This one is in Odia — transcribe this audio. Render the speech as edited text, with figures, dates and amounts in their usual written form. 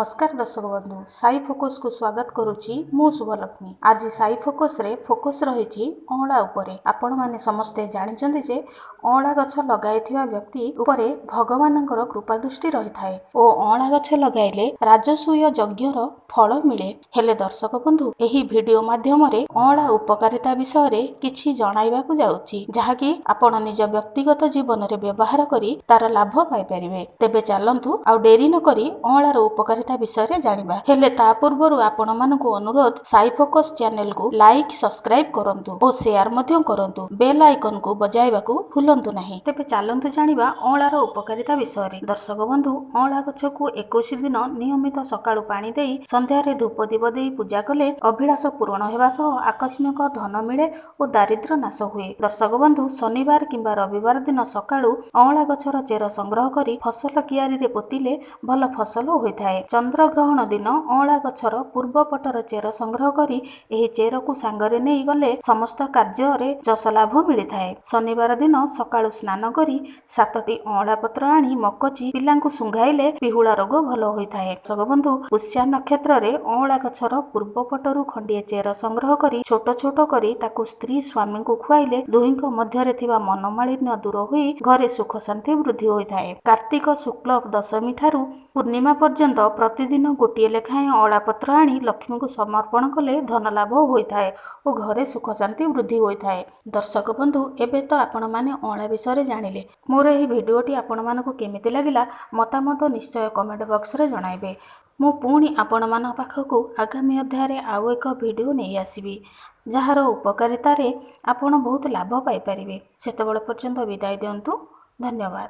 ନମସ୍କାର ଦର୍ଶକ ବନ୍ଧୁ, ସାଇ ଫୋକସକୁ ସ୍ୱାଗତ କରୁଛି ମୁଁ ଶୁଭଲକ୍ଷ୍ମୀ। ଆଜି ସାଇ ଫୋକସରେ ଫୋକସ ରହିଛି ଅଁଳା ଉପରେ। ଆପଣମାନେ ସମସ୍ତେ ଜାଣିଛନ୍ତି ଯେ ଅଁଳା ଗଛ ଲଗାଇଥିବା ବ୍ୟକ୍ତି ଉପରେ ଭଗବାନଙ୍କର କୃପା ଦୃଷ୍ଟି ରହିଥାଏ ଓ ଅଁଳା ଗଛ ଲଗାଇଲେ ରାଜସୂୟ ଯଜ୍ଞର ଫଳ ମିଳେ। ହେଲେ ଦର୍ଶକ ବନ୍ଧୁ, ଏହି ଭିଡ଼ିଓ ମାଧ୍ୟମରେ ଅଁଳା ଉପକାରିତା ବିଷୟରେ କିଛି ଜଣାଇବାକୁ ଯାଉଛି, ଯାହାକି ଆପଣ ନିଜ ବ୍ୟକ୍ତିଗତ ଜୀବନରେ ବ୍ୟବହାର କରି ତାର ଲାଭ ପାଇପାରିବେ। ତେବେ ଚାଲନ୍ତୁ, ଆଉ ଡେରି ନକରି ଅଁଳାର ଉପକାରିତା ବିଷୟରେ ଜାଣିବା। ହେଲେ ତା ପୂର୍ବରୁ ଆପଣମାନଙ୍କୁ ଅନୁରୋଧ, ସାଇ ଫୋକସ୍ ଚ୍ୟାନେଲକୁ ଲାଇକ୍, ସବସ୍କ୍ରାଇବ୍ କରନ୍ତୁ ଓ ସେୟାର ମଧ୍ୟ କରନ୍ତୁ। ବେଲ୍ ଆଇକନକୁ ବଜାଇବାକୁ ଭୁଲନ୍ତୁ ନାହିଁ। ତେବେ ଚାଲନ୍ତୁ ଜାଣିବା ଅଁଳାର ଉପକାରିତା ବିଷୟରେ। ଦର୍ଶକ ବନ୍ଧୁ, ଅଁଳା ଗଛକୁ 21 ଦିନ ନିୟମିତ ସକାଳୁ ପାଣି ଦେଇ ସନ୍ଧ୍ୟାରେ ଧୂପ ଦୀପ ଦେଇ ପୂଜା କଲେ ଅଭିଳାଷ ପୂରଣ ହେବା ସହ ଆକସ୍ମିକ ଧନ ମିଳେ ଓ ଦାରିଦ୍ର୍ୟ ନାଶ ହୁଏ। ଦର୍ଶକ ବନ୍ଧୁ, ଶନିବାର କିମ୍ବା ରବିବାର ଦିନ ସକାଳୁ ଅଁଳା ଗଛର ଚେର ସଂଗ୍ରହ କରି ଫସଲ କିଆରିରେ ପୋତିଲେ ଭଲ ଫସଲ ହୋଇଥାଏ। ଚନ୍ଦ୍ରଗ୍ରହଣ ଦିନ ଅଁଳା ଗଛର ପୂର୍ବ ପଟର ଚେର ସଂଗ୍ରହ କରି ଏହି ଚେରକୁ ସାଙ୍ଗରେ ନେଇ ଗଲେ ସମସ୍ତ କାର୍ଯ୍ୟରେ ଯଶ ଲାଭ ମିଳିଥାଏ। ଶନିବାର ଦିନ ସକାଳୁ ସ୍ନାନ କରି ସାତଟି ଅଁଳା ପତ୍ର ଆଣି ମକଚି ପିଲାଙ୍କୁ ଶୁଙ୍ଘାଇଲେ ପିହୁଳା ରୋଗ ଭଲ ହୋଇଥାଏ। ଦର୍ଶକ ବନ୍ଧୁ, ପୁଷ୍ୟା ନକ୍ଷତ୍ରରେ ଅଁଳା ଗଛର ପୂର୍ବ ପଟରୁ ଖଣ୍ଡିଏ ଚେର ସଂଗ୍ରହ କରି ଛୋଟ ଛୋଟ କରି ତାକୁ ସ୍ତ୍ରୀ ସ୍ୱାମୀଙ୍କୁ ଖୁଆଇଲେ ଦୁହିଁଙ୍କ ମଧ୍ୟରେ ଥିବା ମନୋମାଳିନ୍ୟ ଦୂର ହୋଇ ଘରେ ସୁଖ ଶାନ୍ତି ବୃଦ୍ଧି ହୋଇଥାଏ। କାର୍ତ୍ତିକ ଶୁକ୍ଲ ଦଶମୀ ଠାରୁ ପୂର୍ଣ୍ଣିମା ପର୍ଯ୍ୟନ୍ତ ପ୍ରତିଦିନ ଗୋଟିଏ ଲେଖାଏଁ ଅଁଳା ପତ୍ର ଆଣି ଲକ୍ଷ୍ମୀଙ୍କୁ ସମର୍ପଣ କଲେ ଧନ ଲାଭ ହୋଇଥାଏ ଓ ଘରେ ସୁଖ ଶାନ୍ତି ବୃଦ୍ଧି ହୋଇଥାଏ। ଦର୍ଶକ ବନ୍ଧୁ, ଏବେ ତ ଆପଣମାନେ ଅଁଳା ବିଷୟରେ ଜାଣିଲେ। ମୋର ଏହି ଭିଡ଼ିଓଟି ଆପଣମାନଙ୍କୁ କେମିତି ଲାଗିଲା, ମତାମତ ନିଶ୍ଚୟ କମେଣ୍ଟ ବକ୍ସରେ ଜଣାଇବେ। ମୁଁ ପୁଣି ଆପଣମାନଙ୍କ ପାଖକୁ ଆଗାମୀ ଅଧ୍ୟାୟରେ ଆଉ ଏକ ଭିଡ଼ିଓ ନେଇ ଆସିବି, ଯାହାର ଉପକାରିତାରେ ଆପଣ ବହୁତ ଲାଭ ପାଇପାରିବେ। ସେତେବେଳେ ପର୍ଯ୍ୟନ୍ତ ବିଦାୟ ଦିଅନ୍ତୁ। ଧନ୍ୟବାଦ।